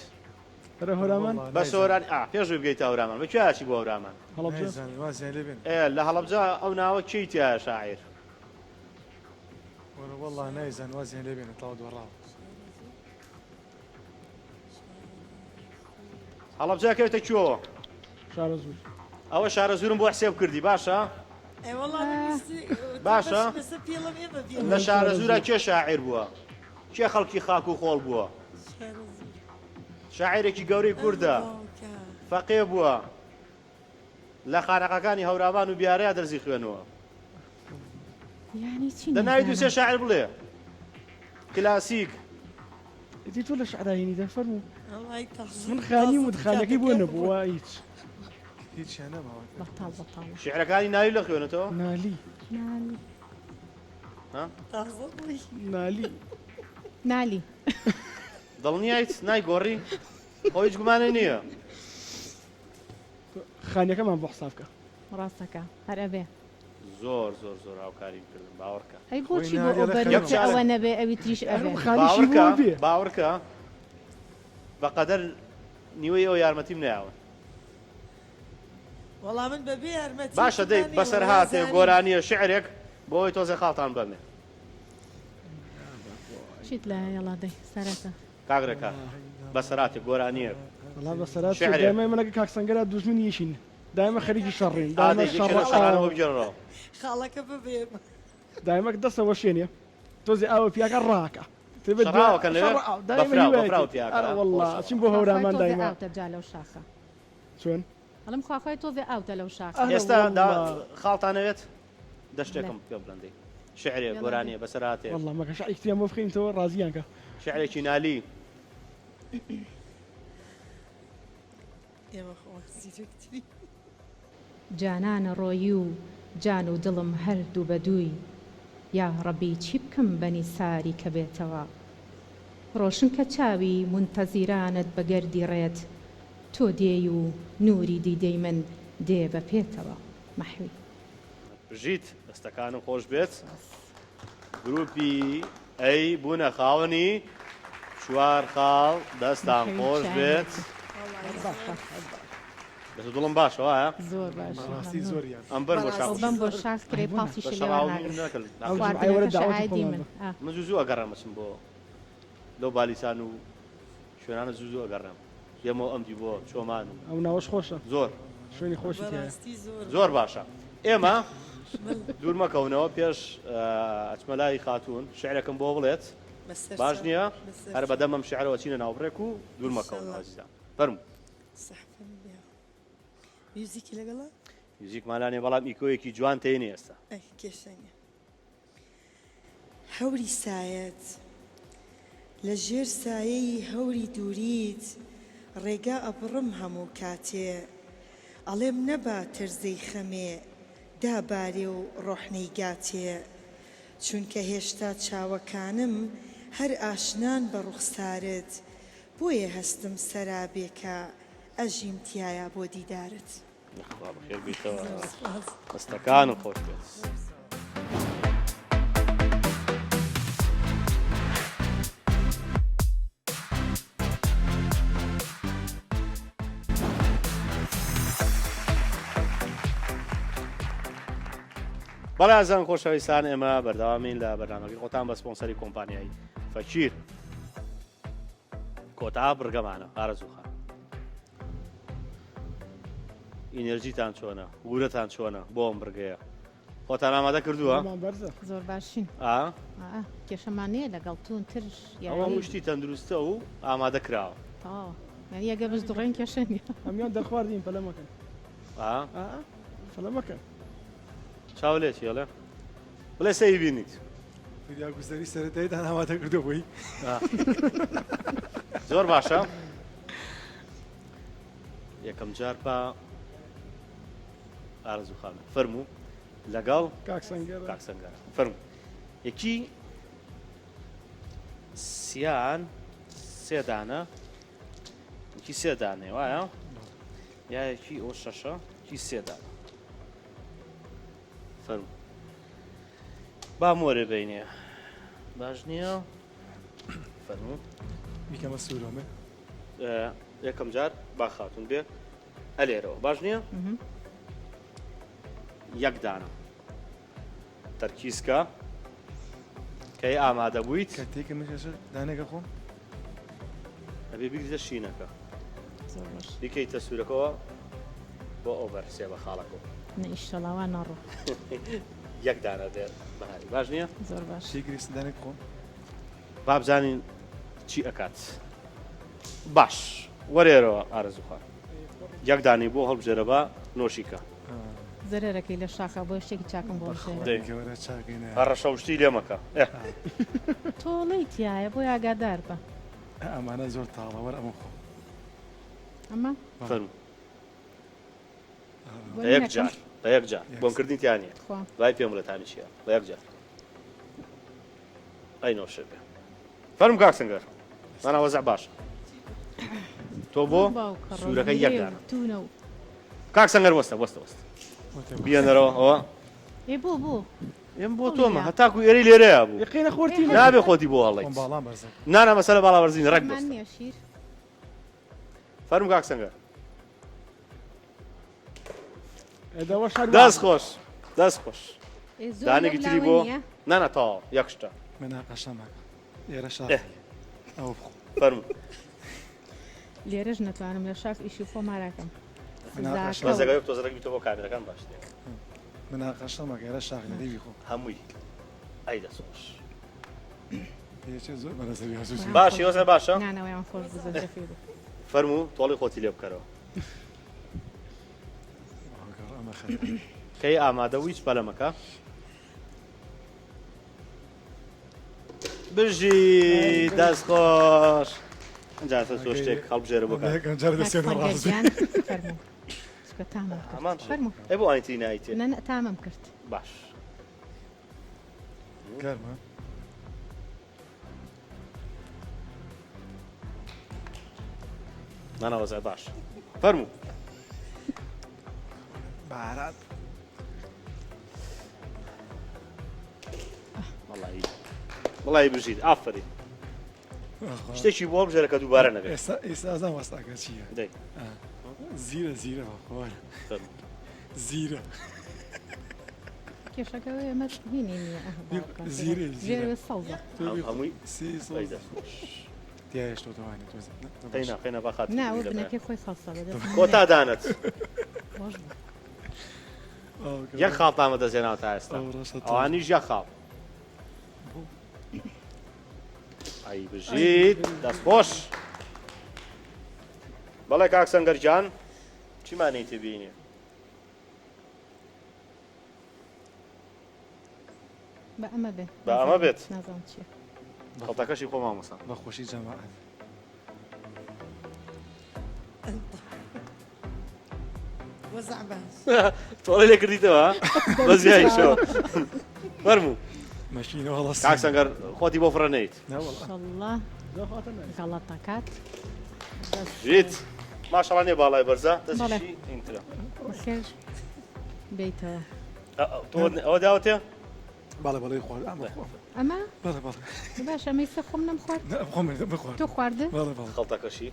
بەرەو هەورامان؟
وەڵا
بە
نایزانم.
سۆرانی ئا پێش ئەوەی بگەیتە هەورامان بە کوێ ئەچی بۆ هەورامان؟
هەڵەبجە؟
نایزانم وازیان لێ بێنێ.
ئێ لە هەڵەبجە ئەو ناوە کێی تیایە شاعیر؟
وەرە وەڵا نایزانم وازیان لێ بێنێ تەواو دۆڕاوە.
هەڵەبجە ئەکەوێتە کوێوە؟
شارەزوور.
ئەوە شارەزوورم بۆ حسێب کردی باشە؟
ئەی وەڵا من ویستی
باشە.
بەش لەسەر پێڵم ئێمە بێڵم.
لە شارەزوورا کێ شاعیر بووە؟ کێ خەڵکی خاک و خۆڵ بووە؟
شارەزوور.
شاعیرێکی گەورەی کوردە،
باوکە.
فەقێ بووە، لە خانەقاکانی هەورامان و بیارەیا دەرسی خوێنووە.
یانی چی
دە ناوی دوو سێ
نازانم.
شاعیر بڵێ کلاسیک.
ئیدی تۆ لە شعراینی دە فەرموو.
وەڵای تازە
من خانیم
تازە
وت خانەکەی بۆ
کاتەکە
نەبوو وا هیچ.
هیچیان نەماوە.
بەتاڵ بەتاڵە.
شیعرەکانی نالی دەخوێنێتەوە؟
نالی.
نالی.
ها؟
تازە بووی.
نالی.
نالی.
دڵنیایت نایگۆڕی؟ خۆ هیچ گومانێ نییە.
خانیەکەمان بۆ حساب کە.
ڕاستەکا هەر ئەبێ.
زۆر زۆر زۆر هاوکاریم کردن باوەڕکە.
ئەی
خۆی
بۆچی بۆ
نالی
ئەو
ئەڵێ
بەرمەچە
خەریکە.
ئەوە نەبێ ئەوی تریش ئەبێ.
خانیشی
باوەڕکە
بۆ بێ.
باوەڕکە بەقەدەر نیوەی ئەو یارمەتیم نەیاون.
وەڵا من بەبێ یارمەتی
باشە دەی
تمانێ
بەسەرهاتێ
وەڵا زانیم.
گۆرانیە شعرێک بۆ ئەوەی تۆزێ خاڵتان بەمێ.
چیت لایە یەڵا دەی سەرەتا.
کاک ڕێکار بەسەرهاتێ گۆرانیەک
وەڵا بەسەرهات
شعرێک.
دایمە ئێمە لەگەڵ کاک سەنگەرا دوژمنی یەکین دایمە خەریکی شەڕین
ئا
دایمە
دەی یەکێ
شەڕە
لەو شەڕانە بۆ
ئاوە
بگێڕەوە.
خاڵەکە ببێ.
دایمە دەسە وەشێنێ تۆزێ ئاوە پیاکە ڕاکە تێبێت دوا
شەڕاوەکەن لەوێ
شەڕ ئاو دایمە
بەفراو
هیوایەتی
بەفراو پیاکە
ئەرە وەڵا
خۆشە.
ئەچین بۆ
خوا خوای
هەورامان
تۆزێ
دایمە
ئاوتە جا لەو شاخە.
چۆن؟
ئەڵێم خوا خوای تۆزێ ئاوتە لەو شاخە.
ئەرە
ئێستا دا
وەڵا
خاڵتان ئەوێت؟ دە
بەڵێ.
شتێکم پێ بڵێن دەی شعرێ
یەڵا دەی.
گۆرانیە بەسەرهاتێک.
وەڵا مەکە شعرێکی تریان بۆ بخەینتەوە ڕازیان کە.
شعرێکی نالی.
ئێمە خۆمان زیرەکترین.
جانانە ڕۆیی و جان و دڵم هەر دوو بە دووی یا ڕەبی چی بکەم بە نیساری کە بێتەوە ڕۆشن کە چاوی مونتەزیرانت بە گەردی ڕێت تۆ دێی و نووری دیدەی من دێ بە پێتەوە مەحوی.
بژیت دەستەکانم خۆش بێت گروپی ئەی بوونە خاوەنی چوار خاڵ دەستان
مەحوی
خۆش بێت
چایەتی.
دەست و دڵم باشە وایە
زۆر باشە
بەڕاستی
مەمنون.
زۆر یان
ئەم بەر بۆ شاخ
ئەو بەم بۆ شاخ کرێ پاڵتیشی
بە
لێوە
شەڕاو
ناگرم
نەکرد
ئەو جومعەی وەرە
خواردنەکەشە
داوەتی
ئایدی
خۆمان
من
بە.
ئا.
من زوو زوو ئەگەڕێم ئەچم بۆ لەو بالیسان و شوێنانە زوو زوو ئەگەڕێم یەمەوە ئەم دی بۆ چۆمان و
ئەو ناوەش خۆشە
زۆر
شوێنی خۆشی تیایە.
بەڕاستی زۆر
زۆر باشە ئێمە دوور مەکەونەوە پێش ئەچمە لای خاتوون شعرێکم بۆ بڵێت
بەسەر
باش
چاو
نییە
بەسەر
هەر
چاو
بەدەمم شعرەوە چینە ناوبڕێک و دوور مەکەونەوە
ئینشەڵا
ئازیزان فەرموو.
سەحفەم بیا میوزیکی لەگەڵە؟
میوزیکمان لا نیە بەڵام ئیکۆیەکی جوان تێنێ ئێستا.
ئەی کێشە نیە. هەوری سایەت لە ژێر سایەی هەوری دووریت ڕێگا ئەبڕم هەموو کاتێ ئەڵێم نەبا تەرزەی خەمێ دابارێ و ڕۆح نەیگاتێ چونکە هێشتا چاوەکانم هەر ئاشنان بە ڕوخسارت بۆیە هەستم سەرابێکە ئەژیم تیایا بۆ دیدارت.
یاخوا بەخێر بیتەوە
زۆر سوپاس.
دەستەکانت خۆش بێت. بەڵێ ئازیزان خۆشەویستان ئێمە بەردەوامین لە بەرنامەکەی خۆتان بە سپۆنسەری کۆمپانیای فەکیر کۆتا بڕگەمانە ئارەزوو خان ئینێرجیتان چۆنە ورەتان چۆنە بۆ ئەم بڕگەیە خۆتان ئامادە کردووە
زۆر باشین کێشەمان نییە لەگەڵ تون ترش
ئەوە شتی تەندروستە و ئامادە کراوە
تەواوە یعنی ئەگەر بەس دوڕێن کێشە نییە
هەمیان دەرخواردین پەلەمەکەن پەلەمەکەن
چاو لێ چی ئەڵێ بڵێ سەی بینیت
فریاگوزەری سەرەتاییتان ئامادە کردو بۆی
زۆر باشە یەکەم جار پا ئارزوو خان فەرموو لەگەڵ
کاک سەنگەر
کاک سەنگەر فەرموو یەکی سیان سێ دانە یەکی سێ دانێ وایە یا یەکی ئەو شەشە یەکی سێ دانە فەرموو با مۆرێ بینێ باش نییە فەرموو
بیکەمە سوورۆمێ
یەکەم جار با خاتون بێ ئەلێرەوە باش نییە یەک دانە تەرکیزکە کەی ئامادە بوویت
کە تێکە مشە دانێکە خۆم
ئەبێ بگریتە شینەکە بیکەیتە سوورەکەەوە بۆ ئەو بەر سێ بە خاڵەکە
ئیشەڵا وا ناڕۆ
یەک دانە بێت بەهاری باش نییە
زۆر باش
شیگریست دانێک خۆم
با بزانین چی ئەکات باش وەرێرەوە ئارەزوو خان یەک دانەی بۆ هەڵبژێرە با نۆشیکە.
زەرەرەکەی لە شاخە بۆیە شتێکی چاکم بۆ بژێرە.
دەی هەڕەشە و شتی لێ مەکە. ئێ.
تۆڵەی تیایە بۆیە ئاگادار بە.
ئەمانە زۆر تاڵە وەرە ئەمە بخۆ.
ئەمە؟
فەرموو. بە یەک جار بە یەک جار بۆنکردنی تیا نییە. دوای پێم بڵێ تامی چییە بە یەک جار. ئەی نۆشە بێ. فەرموو کاک سنگەر. مانا وەزع باشە. تۆ بۆ سوورەکە یەک دانە. کاک سنگەر وەستە وەستە وەستە. بیێنەرەوە ئەوە.
ئێ بۆ بۆ.
ئێم بۆ تۆمە هەتاکو ئێرەی لێرەیە بوو.
یقینە خۆرتی
نابێ خۆتی بۆ هەڵیت. نانا مەسەلە باڵا بەرزین ڕێک بەستە. فەرموو کاک سنگەر. دەست خۆش دەست خۆش دانێکی تری بۆ نانا تەواو یەک شتە
مناقەشە مەکە ئێرە شاخ ئەوە بخۆ
فەرموو
لێرەش نەتوانم لە شاخ ئیشی خۆ ماراکەم
مەزەگە تۆزەرەک بیتەوە بۆ کامێرەکان باشترە
مناقەشە مەکە ئێرە شاخ لە دیوی خۆ
هەمووی ئەی دەست خۆش
زۆر بەرەزەوی
باشی وەزە باشە
نانەوەیان خۆش بوو زەنجەفیل بوو
فەرموو تۆڵی خۆتی لێ بکەرەوە کەی ئامادە و هیچ پەلەمەکە بژی دەست خۆش جا تۆ شتێک هەڵبژێرە بۆ ئێ بۆ ئاینتی نایتێ
تامم کرد
باش
گەرمە
نانا وەزع باش فەرموو
بارات
وەڵی وەڵی بژیت ئافرین شتێکی بۆ بژێرە کە دووبارە نەبێت
ئێستا ئێستا ئازان وەستاکە چییە
دەی
زیرە زیرە بەخۆر
فەرموو.
زیرە
کێشەکە ئەوەیە ئێمە هینی نییە ئه، باوکە.
زیرەی، زیرە.
ژێرەوێ سەوزە.
هەمووی
سی
ئەی دەست خۆش.
تیایشتۆ تەوانێ تۆزێ نا، تۆ باش.
قەینا قەینا با خاتری
نا ئەوە
لە بەیان.
بنەکەی خۆی خەڵسە بە دەست من
کۆتا
نەیە.
دانەت
خۆش بوو.
ئەو کە-
یەک خاڵتان بەدەستهێناوە تا ئێستا
ئەو ڕەشە تۆ.
ئەوانیش یەک خاڵ ئەی بژیت دەست خۆش بەڵێ کاک سەنگەر گیان چیمانی تێبینی
بە ئەمە بێت
بە ئەمە بێت
نازانم چییە
خەڵتەکەشی خۆ مامۆستا
بە خۆشی جەماعەت
وەزع باش
تۆڵی لێ کردیتەوە بە زیایشەوە فەرموو
مەشینە هەڵەس
کاک سەنگەر خۆتی بۆ فڕە نەیت
ئینشەڵڵا غەڵەتەکات
ژیت ماشەڵا نیە باڵای بەرزە دەستیشی ئینترە
بەخێر بێیتەوە
ئەوە داوەتێ
بەڵێ بەڵێ خوارد ئەمە
ئەمە
بەڵێ بەڵێ
باش ئەمەی سە خۆم نەم خوارد
خۆم بخوارد
تۆ خواردە
بەڵێ بەڵێ
خەڵتەکەشی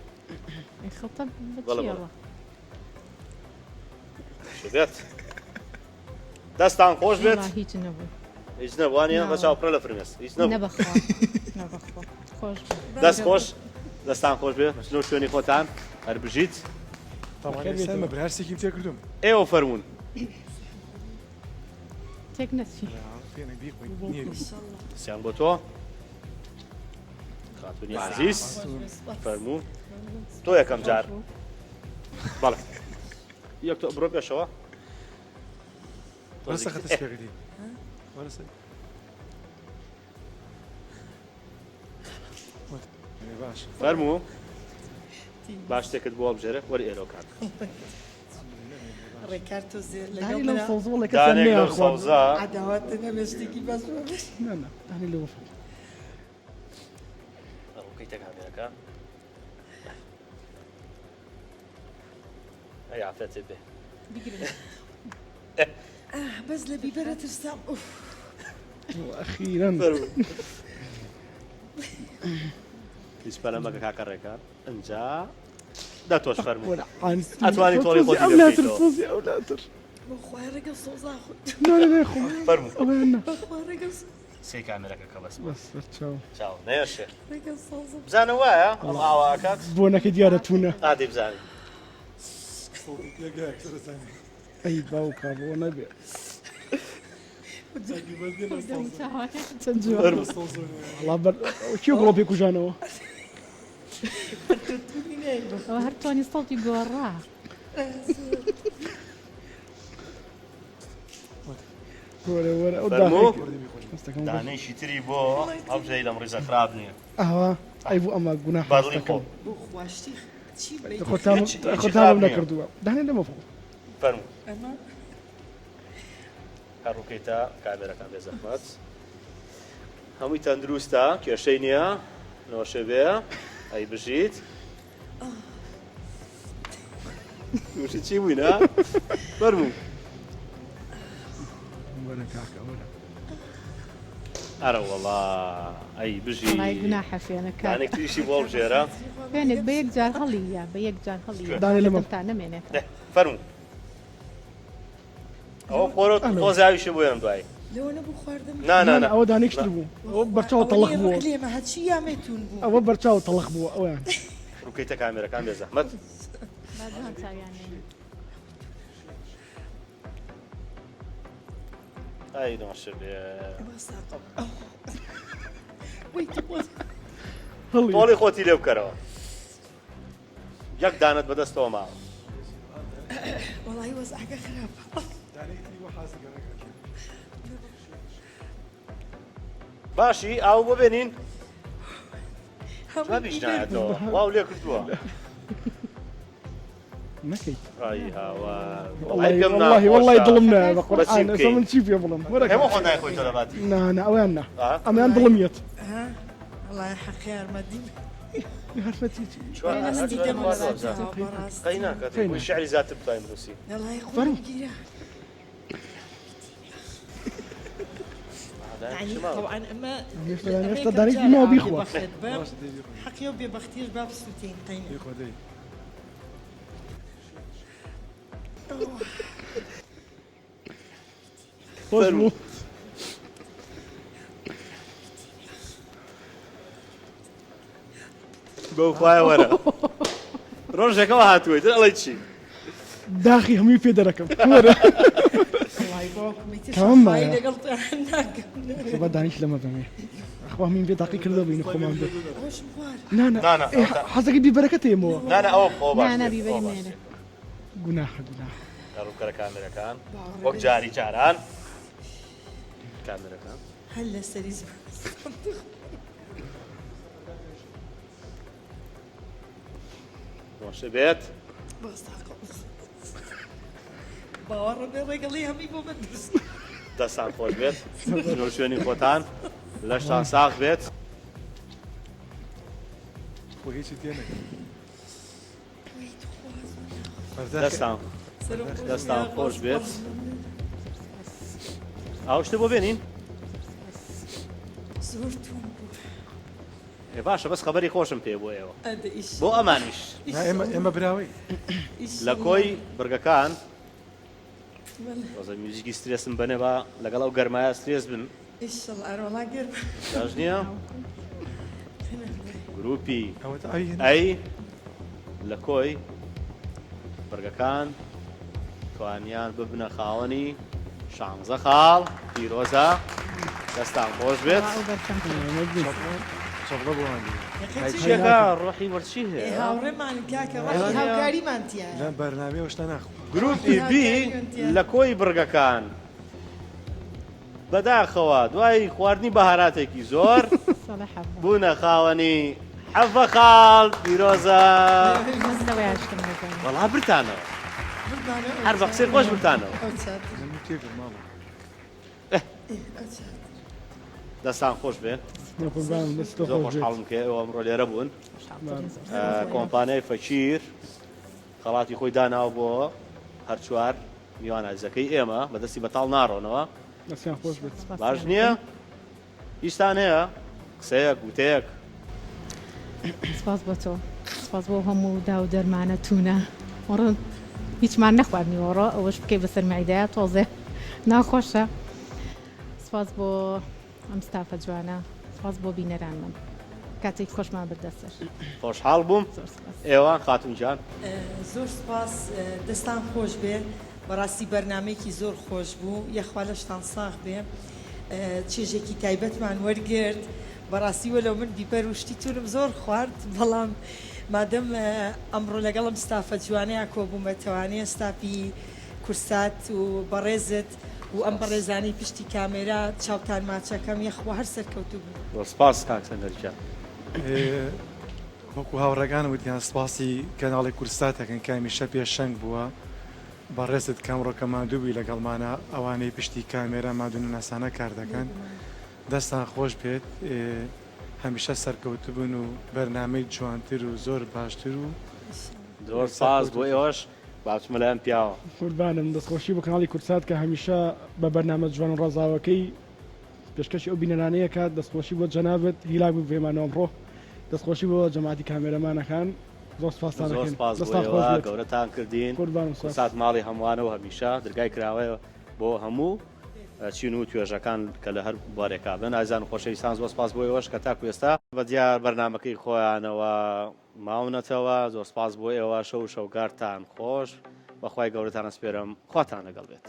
دەستان خۆش بێت.
وەڵا هیچ نەبوو.
هیچ نەبوو وانیە؟ بە چاو پڕە لە فرمێسک هیچ نەبوو.
نە بەخوا نە بەخوا خۆش بوو.
دەست خۆش دەستان خۆش بێ بچنەوە شوێنی خۆتان هەر بژیت.
تاوان ئێستا مە برا هەرسێکیم تێ کردوم.
ئێوە فەرموون.
تێک نەچی.
سیان بۆ تۆ خاتونی عزیز فەرموو تۆ یەکەم جار بەڵێ یەک تۆ بڕۆ پێشەوە. فەرموو با شتێکت بۆ هەڵبژێرە وەرە ئێرەوە کاک.
ڕێکار تۆزێ
دانی
لەگەڵ
لەو
منە
سەوزە وەڵێ کەسیان
دانێک
نەیان
لەو
خوارد.
سەوزە
عەداوەتە نەبێ شتێکی باش بۆ بێ.
نا نا دانی لەوە فەرموو.
ڕووکەیتە کامێرەکە. ئەی عافەتت بێ.
بگرن.
بەس لە بیبەرە ترسام ئوف.
ئەخیرەن.
فەرموو. هیچ پەلە مەکە کاکە ڕێکار. ئنجا دە تۆش فەرموو. ئەتوانی تۆڵی خۆتی لێ بکەیتەوە.
سۆزی ئەو لاتر.
بەخوای ڕێگە سۆزا خۆت.
نا نا نا خۆم.
فەرموو.
ئەوەیان نا.
بەخوا ڕێگە
سێ کامێرەکە کە بەس.
بەس سەرچاو.
چاو نەیەشێ.
ڕێگە سۆزم.
بزانە وایە ئەم ئاوا ئەکات.
بۆنەکەی دیارە توونە.
ئادەی بزانین.
ئەی باوکە بۆ نەبێ. وەڵا بەر کێ گڵۆپی کوژانەوە؟
ئەوە هەر تۆنی سەوتی گۆڕا.
وەرە وەرە ئەو
فەرموو.
داخێک.
دانەیشی تری بۆ هەڵبژێری لەم ڕیزە خراپ نییە.
ئەوە ئەی بۆ ئەمە گوناح
بەدڵی خۆ.
هەستەکەم.
بۆ خوا شتی چی
خۆتان
هیچ- هیچ
خۆتانم
خراپ نییە.
نەکردووە دانێ لەمە بخۆ.
فەرموو.
ئەمە
هەر ڕووکەیتە کامێرەکان بێ زەحمەت. هەمووی تەندروستە کێشەی نییە نۆشێ بێ ئەی بژیت. تووشی چی بووین ها؟ فەرموو.
وەرە کاکە وەرە.
ئەرە وەڵا ئەی بژی.
وەڵای گوناحە فێنە کاکە.
دانێک تریشی بۆ هەڵبژێرە.
فێنک بە یەک جار هەڵی یا بە یەک جار هەڵی یا.
دانێ لەمە.
دڵتان نەمێنێتەوە.
دە فەرموو. ئەوە خۆرە تۆزێ ئاویشی بۆ یەم دوایی.
لەوە نەبوو خواردم.
نا نا نا.
ئەوە دانێکش تر بوو. ئەوە بەرچاو تەڵخ بوو.
لێمە هەرچی یامێ توون بوو.
ئەوە بەرچاو تەڵخ بوو ئەویان.
ڕووکەیتە کامێرەکان بێ زەحمەت.
با جوان چاویان نێنێ.
ئای نۆشە بێ. تۆڵی خۆتی لێ بکەرەوە. یەک دانەت بەدەستەوە ماوە.
وەڵی وەزعەکە خراپە.
باشی ئاو بۆ بێنین جوابیش نایەتەوە واو لێ کردووە.
نەکەیت.
ئای هاوار.
وەڵی
پێم
وەڵی وەڵی
ناخۆشە.
دڵم نایە بە
بە چی
قورئان ئێستا
بکەین؟
من چی پێ بڵێم وەرە
ئێوە خۆ نایخۆی تۆ لە باتی.
نا نا ئەویان نا
ئا؟
ئەمەیان دڵم یەت.
ها وەڵای حەقی یارمەتی
یارمەتی چی؟
چوار
ئێ،
هەر
من
چوار
دیدەم
خوار
لە
وابزانم.
باتی.
بەڕاستی.
قەی ناکات
قەی
بۆی
نا.
شعری زیاتر بتوانین بنووسین.
وەڵای خۆم
فەرموو.
گیرا.
دانێکی
یعنی
ماوە.
طبعا ئەمە
هێشتا
ئەمە
هێشتا
یەکەم
دانێکی
جارە
ماوە
ئاو
بیخوا.
بێبەخت بم. حەقی و بێبەختیش با بسووتێین قەینە.
خۆش بوو.
بەو خوایە وەرە. ڕۆژێکەوە هاتووی تر ئەڵێی چی؟
داخی هەمووی پێ دەرەکەم وەرە.
وەڵای باوکم ئیتر
تەمام
شەفایی
مایە.
لەگەڵ تۆیان ناکەم.
با دانیش لەمە بەمێ. ئەخوا هەمووی پێ تاقی کردەوە بین خۆمان بێ.
ئەوەشم خوارد.
نا نا
نا، نا،
ئێ، حەزەکەی بیبەرەکەت ئێمەوە.
نا نا ئەوە بخۆ
نا نا
باشتر.
بیبەری
ئەوە
مێنە.
باشتر.
گوناحە گوناحە.
ڕووکەرە کامێرەکان
باوەڕ
وەک
بێ.
جاری جاران. کامێرەکان.
هەر لەسەری زمان.
نۆشە بێت.
باوەڕم بێ ڕێگەڵی هەمی بۆ من دروست.
دەستان خۆش بێت. شنۆ شوێنی خۆتان لەشتان ساغ بێت.
خۆ هیچی تێ نەکرد.
دەستان دەستان خۆش بێت. ئاو شتە بۆ بێنین؟
زۆر توون بوو.
ئێ باشە بەس خەبەری خۆشم پێ بۆ ئێوە
ئەدە ئیش.
بۆ ئەمانیش
نا ئێمە ئێمە براوەی.
لە کۆی بڕگەکان تۆزە میوزیکی سترێسم بەنێ با لەگەڵ ئەو گەرمایە سترێس بن.
ئیشەڵا ئەرۆڵا گەرمە.
باش نییە؟ گروپی ئەی لە کۆی بڕگەکان توانیان ببنە خاوەنی شانزە خاڵ پیرۆزە دەستان خۆش بێت. چیەکە ڕۆحی وەرچی هەیە
هاوڕێمان کاکە ڕۆحی هاوکاریمان تیایە
لەم بەرنامەیەوە شتە ناخۆم.
گروپی بی لە کۆی بڕگەکان بەداخەوە دوای خواردنی بەهاراتێکی زۆر بوونە خاوەنی حەڤە خاڵ پیرۆزە وەڵا برتانەوە هەر بە قسەی خۆش برتانەوە دەستان خۆش بێ زۆر خۆشحاڵم کە ئێوە ئەمڕۆ لێرە بوون کۆمپانیای فەکیر خەڵاتی خۆی داناوە بۆ هەرچوار میوان ئازیزەکەی ئێمە بە دەستی بەتاڵ ناڕۆنەوە.
دەستیان خۆش بێت.
باش نییە؟ هیچتان هەیە؟ قسەیەک، وتەیەک؟
سپاس بۆ تۆ سپاس بۆ هەموو داو دەرمانە تونە وەڕۆ هیچمان نەخوارد نیوەڕۆ ئەوەش بکەی بەسەر مەعیدەیا تۆزێ ناخۆشە سپاس بۆ ئەم ستافە جوانە سپاس بۆ بینەرانمان کاتێکی خۆشمان بردە سەر.
خۆشحاڵ بووم
زۆر سپاس.
ئێوە خاتوون گیان.
زۆر سپاس دەستان خۆش بێ بەڕاستی بەرنامەیەکی زۆر خۆش بوو یەخوا لەشتان ساغ بێ چێژێکی تایبەتمان وەرگرت بەڕاستی وەلەو من بیبەر و شتی تونم زۆر خوارد بەڵام مادەم ئەمڕۆ لەگەڵم ستافە جوانەیا کۆبوومەتەوانێ ستافی کورسات و بەڕێزت و ئەم بەڕێزانەی پشتی کامێرا چاوتان ماچەکەم یەخوا هەر سەرکەوتوو بن.
زۆر سپاس کاک سەنگەر گیان.
وەکو هاوڕێکانم وتیان سپاسی کەناڵی کوردسات ئەکەن کە هەمیشە پێشەنگ بووە بەڕێزت کە ئەمڕۆ کە ماندوو بووی لەگەڵمانا ئەوانەی پشتی کامێرا ماندوونەناسانە کار دەکەن دەستان خۆش بێت هەمیشە سەرکەوتوبن و بەرنامەی جوانتر و زۆر باشتر و
زۆر سپاس بۆ ئێوەش. با بچمە لای ئەم پیاوە.
قوربانم دەستخۆشی بۆ کەناڵی کوردسات کە هەمیشە بە بەرنامە جوان و ڕازاوەکەی پێشکەشی ئەو بینەرانەی ئەکات دەستخۆشی بۆ جەنابت هیلاک بووی پێمانەوە ئەمڕۆ دەستخۆشی بۆ جەماعەتی کامێرەمانەکان زۆر سپاستان
زۆر
ئەکەین
سپاس بۆ
دەستان خۆش
ئێوە
بێت
گەورەتان کردین
قوربانم سپاس.
کوردسات ماڵی هەمووانە و هەمیشە درگای کراوەیە بۆ هەموو چین و توێژەکان کە لە هەر بوارێکا بن ئازیزان و خۆشەویستان زۆر سپاس بۆ ئێوەش کە تاکو ئێستا بە دیار بەرنامەکەی خۆیانەوە ماونەتەوە زۆر سپاس بۆ ئێوە شەو و شەوگارتان خۆش بەخوای گەورەتان ئەسپێرم خواتان لەگەڵ بێت.